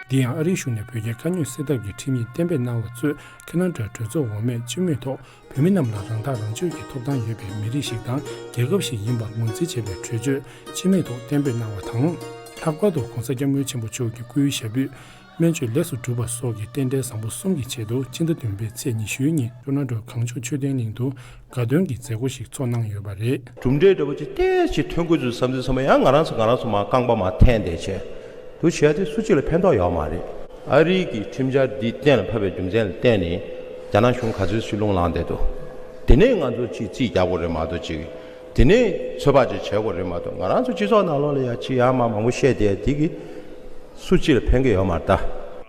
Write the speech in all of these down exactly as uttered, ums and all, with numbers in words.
འདི་ཡང་ཨ་རིའི་གཞུང་ནས་བོད་རྒྱའི་དཀའ་རྙོག་སེལ་ཐབས་ཀྱི་ཁྲིམས་ཡིག་གཏན་འབེབས་གནང་བ་གཙོས་ཁེ་ན་ཌ་གྲོས་ཚོགས་འོག་མས་སྤྱི་མོས་ཐོག་བོད་མི་རྣམས་ལ་རང་ཐག་རང་གཅོད་ཀྱི་ཐོབ་ཐང་ཡོད་པའི་མི་རིགས་ཤིག་དང་རྒྱལ་ཁབ་ཞིག་ཡིན་པར་ངོས་འཛིན་བྱེད་པའི་གྲོས་ཆོད་སྤྱི་མོས་ཐོག་གཏན་འབེབས་གནང་བ་དང་། ལྷག་པར་དུ་༸གོང་ས་༸སྐྱབས་མགོན་ཆེན་པོ་མཆོག་གི་སྐུའི་ཞབས་པུས་སྨན་བཅོས་ལེགས་སུ་གྲུབ་པ་སོགས་ཀྱི་རྟེན་འབྲེལ་བཟང་པོ་གསུམ་གྱི་ཆེད་དུ་སྤྱི་ཟླ་བདུན་པའི་ཚེས་ཉི་ཤུའི་ཉིན་ཊོ་རོན་ཊོ་གངས་ལྗོངས་མཆོད་རྟེན་གླིང་དུ་དགའ་སྟོན་གྱི་མཛད་སྒོ་ཞིག་ཚོགས་གནང་ཡོད་པ་རེད། གྲུབ་འབྲས་འདྲ་པོ་ཅིག་ཏོག་ཙམ་ཐོན་དགོས་ཚུལ་བསམ་ཚུལ་བསམ་པ་ཡང་ང་རང་ཚོ་ང་རང་ཚོ་མར་རྐང་པ་མར་འཐེན་བསྡད་བྱས་འདུག་བྱས་ཏེ་སུ་གཅིག་ལ་ཕན་ཐོགས་ཡོད་མ་རེད། ཨ་རིའི་གི་ཁྲིམས་འཆར་འདི་གཏན་ལ་ཕབ་པའི་རྒྱུ་མཚན་ལ་བརྟེན་ནས་རྒྱ་ནག་གཞུང་ག་ཚོད་ཅིག་རླུང་ལངས་བསྡད་འདུག་དེ་ནས་ང་ཚོ་ཅིག་རྩིས་རྒྱག་དགོས་རེད་མ་གཏོགས་ཅིག་དེ་ནས་ཚོད་དཔག་ཅིག་བྱེད་དགོས་རེད་མ་གཏོགས་ང་རང་ཚོ་སྤྱི་ཚོགས་ནང་ལོགས་ལ་ཡ་ཅིག་ཡར་མར་མང་པོ་བཤད་བསྡད་འདི་གི་སུ་གཅིག་ལ་ཕན་གི་ཡོད་མ་རེད་ད།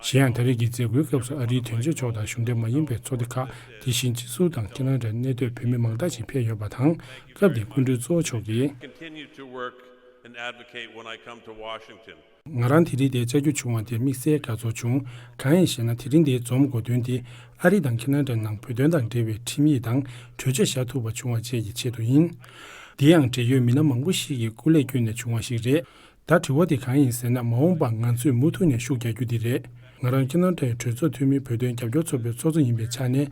གཞན་ཡང་ད་རེས་ཀྱི་མཛད་སྒོའི་སྐབས་སུ་ཨ་རིའི་དོན་གཅོད་མཆོག་དང་གཞུང་འབྲེལ་མ་ཡིན་པའི་ཚོགས་སྡེ་ཁག་དེ་བཞིན་སྤྱི་ཟུར་དང་ཁེ་ན་ཌའི་གནས་སྡོད་བོད་མི་མང་དག་ཅིག་ཕེབས་ཡོད་པ་དང་། སྐབས་དེའི་སྐུ་མགྲོན་གཙོ་བོ་མཆོག་གིས། Continue to work and advocate when I come to Washington. ང་རང་དེ་རིང་འདིར་བཅར་རྒྱུ་བྱུང་བ་དེར་དམིགས་བསལ་དགའ་ཚོར་བྱུང་། གང་ཡིན་ཞེ་ན། དེ་རིང་འདིར་འཛོམས་དགོས་དོན་དེ་ཨ་རི་དང་ཁེ་ན་ཌའི་ནང་བོད་དོན་དང་འབྲེལ་བའི་ཁྲིམས་ཡིག་དང་གྲོས་ཆོད་བཞག་ཐུབ་པ་བྱུང་བ་བཅས་ཀྱི་ཆེད་དུ་ཡིན། དེ་ཡང་འབྲེལ་ཡོད་མི་སྣ་མང་པོ་ཞིག་གིས་སྐུ་ལས་བསྐྱོན་ནས་བྱུང་བ་ཞིག་རེད། ད་དྲི་བ་དེ་གང་ཡིན་ཟེར་ན། མ་འོངས་པར་ང་ཚོས་མུ་མཐུད་ནས་ཤུགས་རྒྱག་རྒྱུ་དེ་རེད། ང་རང་ཁེ་ན་ཌའི་གྲོས་ཚོགས་འཐུས་མི་བོད་དོན་རྒྱབ་སྐྱོར་ཚོགས་པའི་ཚོགས་གཙོ་ཡིན་པའི་ཆ་ནས།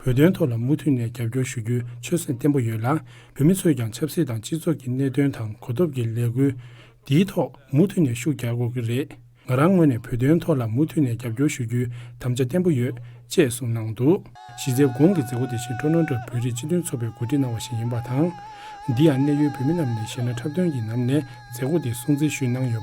བོད་དོན་ཐོག་ལ་མུ་མཐུད་ནས་རྒྱབ་སྐྱོར་ཞུ་རྒྱུའི་ཆོད་སེམས་བརྟན་པོ་ཡོད་ལ། བོད་མི་ཚོས་ཀྱང་ཆབ་སྲིད་དང་སྤྱི་ཚོགས་ཀྱི་གནད་དོན་དང་གོ་ཐོབ་ཀྱི་ལས་འགུལ་འདིའི་ཐོག་མུ་མཐུད་ནས་ཤུགས་རྒྱག་དགོས་ཀྱི་རེད། ང་རང་ངོས་ནས་བོད་དོན་ཐོག་ལ་མུ་མཐུད་ནས་རྒྱབ་སྐྱོར་ཞུ་རྒྱུའི་དམ་བཅའ་བརྟན་པོ་ཡོད། ཅེས་གསུངས་གནང་འདུག་གཞི་རྩའི་གོང་གི་མཛད་སྒོ་དེ་བཞིན་ཊོ་རོན་ཊོའི་བོད་རིགས་སྤྱི་མཐུན་ཚོགས་པས་གོ་སྒྲིག་གནང་བ་ཞིག་ཡིན་པ་དང་། འདི་ཡང་གནད་ཡོད་བོད་མི་རྣམས་ནས་གཞས་སྣ་འཁྲབ་སྟོན་གྱི་ནང་ནས་མཛད་སྒོ་དེ་སྲུང་བརྩི་ཞུས་གནང་ཡོད་པ།